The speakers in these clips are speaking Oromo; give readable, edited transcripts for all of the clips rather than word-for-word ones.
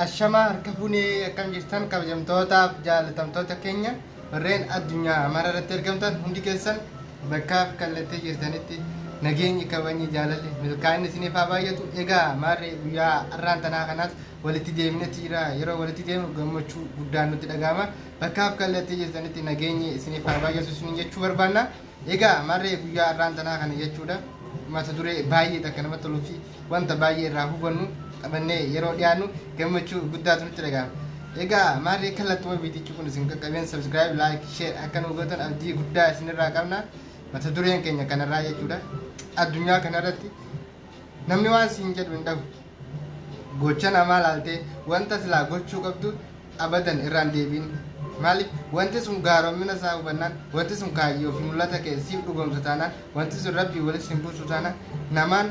Ashamaa harka fuunee, akkam jirtan kabajamtootaaf jaalatamtoota keenya warreen addunyaa mara irratti argamtan hundi keessan? Bakkaaf kallattii jirtanitti nageenyi, kabajni, jaalalli, milkaa'inni isiniif haa baay'atu. Egaa maarree, guyyaa har'aan tanaa kanaas walitti deebinetti jira. Yeroo walitti deemnu gammachuu guddaan nutti dhaga'ama. Bakkaaf kallattii jirtanitti nageenyi isiniif haa baay'atu isiniin jechuu barbaanna. Egaa maarree, guyyaa har'aan tanaa kana jechuudha, mata duree baay'ee takka namatti toluu fi wanta baay'ee irraa hubannu qabannee yeroo dhiyaannu gammachuu guddaatu nutti dhaga'ama. Egaa maarree, kallattuma viidichi kun isin qaqqabeen subscribe, like, share akka nu gootan abdii guddaa isinirraa qabna. Mata dureen keenya kanarraa jechuudha, addunyaa kanarratti namni waan siin jedhu hin dhabu. Gocha namaa laaltee wanta silaa gochuu qabdu abadan irraan deebiin. Maaliif? Wanti sun gaaromina isaa hubannaan, wanti sun kaayyoo fi mul'ata kee siif dhugoomsa taanaan, wanti sun Rabbii walis hin buusu taanaan, namaan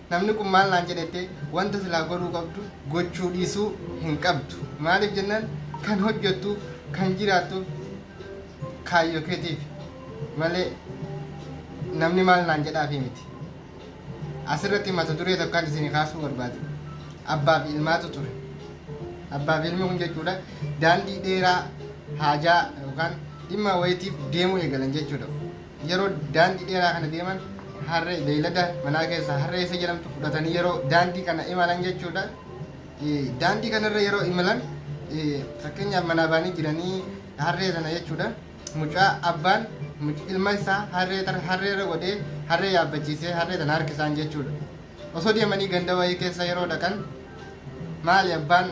namni kun maal naan jedhette wanta silaa godhuu qabdu gochuu dhiisuu hin qabdu. Maaliif jennaan, kan hojjettuuf, kan jiraattuuf kaayyoo keetiif malee namni maal naan jedhaafi miti. Asirratti mata duree tokkaan isin kaasuu barbaade. Abbaa fi ilmaatu ture. Abbaa fi ilmi kun jechuudha, daandii dheeraa haajaa yookaan dhimma wayitiif deemuu eegalan jechuudha. Yeroo daandii dheeraa kana deeman, harree beeylada manaa keessaa harree isa jedhamtu fudhatanii yeroo daandii kana imalan jechuudha. Daandii kanarra yeroo imalan, fakkeenyaaf manaa baanii jiranii, harree sana jechuudha. Mucaa abbaan ilma isaa harree harreerra godhee, harree yaabbachiisee, harree tana harkisaan jechuudha. Osoo deemanii ganda wayii keessa yeroo dhaqan, maali abbaan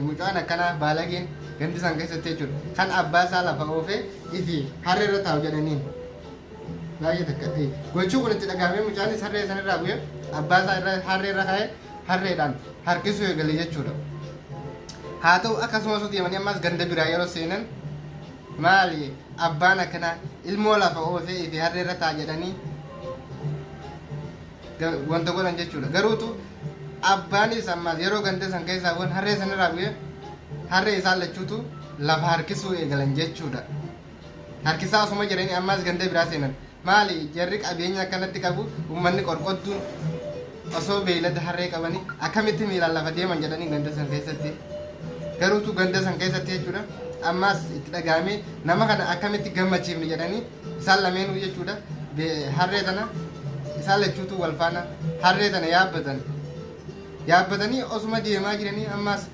mucaan akkanaa baalageen gandi san keessatti jechuudha, kan abbaa isaa lafa oofee ifi harree irra taa'u jedhaniin. Baay'ee takka gochuu kun itti dhagahamee, mucaanis harree sanirraa bu'ee abbaa isaa irra harree irra kaa'ee harreedhaan harkisuu eegale jechuudha. Haa ta'u, akkasumas osoo deemanii ammas ganda biraa yeroo seenan, maali abbaan akkanaa ilmoo lafa oofee ifi harree irra taa'a jedhanii wanta godhan jechuudha. Garuutu abbaanis ammas yeroo ganda san keessaa bu'an harree sanirraa bu'ee harree isaan lachuutu lafa harkisuu eegalan jechuudha. Harkisaa osuma jiranii ammas ganda biraa seenan. Maali jarri qabeenya akkanatti qabu, uummanni qorqodduun osoo beeylada harree qabanii akkamitti miilaan lafa deeman jedhanii ganda san keessatti. Garuutu ganda san keessatti jechuudha, ammas itti dhaga'amee nama kana akkamitti gammachiifne jedhanii isaan lameenuu jechuudha, harree tana isaan lachuutu wal faana harree tana yaabbatan. Yaabbatanii osuma deemaa jiranii ammas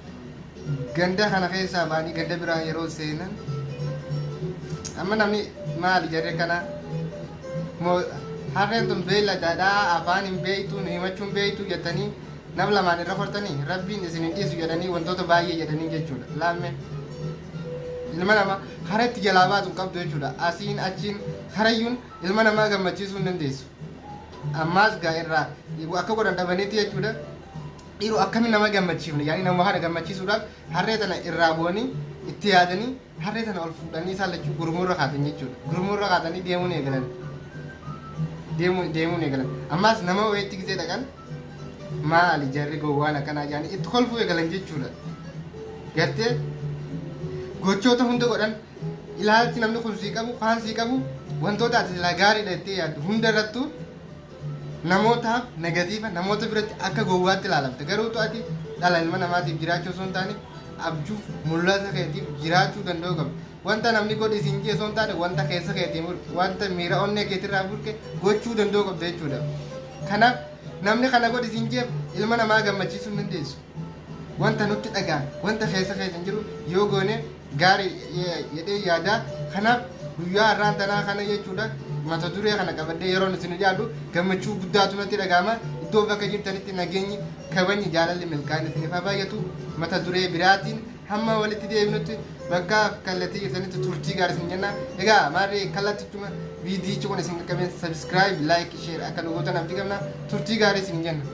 ganda kana keessaa ba'anii ganda biraa yeroo seenan, amma namni maali jarri kana moo harreen tun beeyladaadha, afaan hin beeytu, nu himachuu hin beeytu jettanii nam lamaan irra kortanii, Rabbiin isin hin dhiisu jedhanii wantoota baay'ee jedhanii jechuudha. Laamme ilma namaa karaa itti jalaa baatu hin qabdu jechuudha. Asiin achiin karayyuun ilma namaa gammachiisuu hin dandeessu. Ammaas gaa irraa akka godhan dhabaniiti jechuudha. Dhiiroo akkamiin nama gammachiifne yaani nama kana gammachiisuudhaaf harree tana irraa bu'anii itti yaadanii harree tana ol fuudhanii isaan lachuu gurmuurra kaatan jechuudha. Gurmuurra kaatanii deemuun eegalan. Deemuun eegalan. Ammaas nama wayiitti gisee dhaqan, maali jarri gowwaan akkanaa jedhanii itti kolfuu eegalan jechuudha. Gartee gochoota hunda godhan, ilaalchi namni kun sii qabu, kaan sii qabu, wantoota ati silaa gaariidha jettee yaaddu hunda irrattuu namootaaf negative, namoota biratti akka gowwaatti ilaalamte. Garuutu ati dhala ilma namaatiif jiraachuu osoo hin taane abjuuf mul'ata keetiif jiraachuu danda'uu qabda. Wanta namni godhi siin jee osoo hin taane wanta keessa keetiin burqe, wanta miira onnee keetirraa burqe gochuu danda'uu qabda jechuudha. Kanaaf namni kana godhi siin jeef ilma namaa gammachiisuu hin dandeessu. Wanta nutti dhaga'ame, wanta keessa keessa jiru yoo goone gaarii jedhee yaada. Kanaaf guyyaa har'aan tanaa kana jechuudha, mata duree kana qabadhee yeroon isin dhiyaadhu gammachuu guddaatu natti dhaga'ama. Iddoo bakka jirtanitti nageenyi, kabajni, jaalalli, milkaa'inni isiniif haa baay'atu. Mata duree biraatiin hamma walitti deebinutti bakka kallattii jirtanitti turtii gaarii isin jenna. Egaa maarree, kallattichuma viidiyichi kun isin qaqqabeen subscribe, like, share akka nu gootan abdii qabna. Turtii gaarii isin jenna.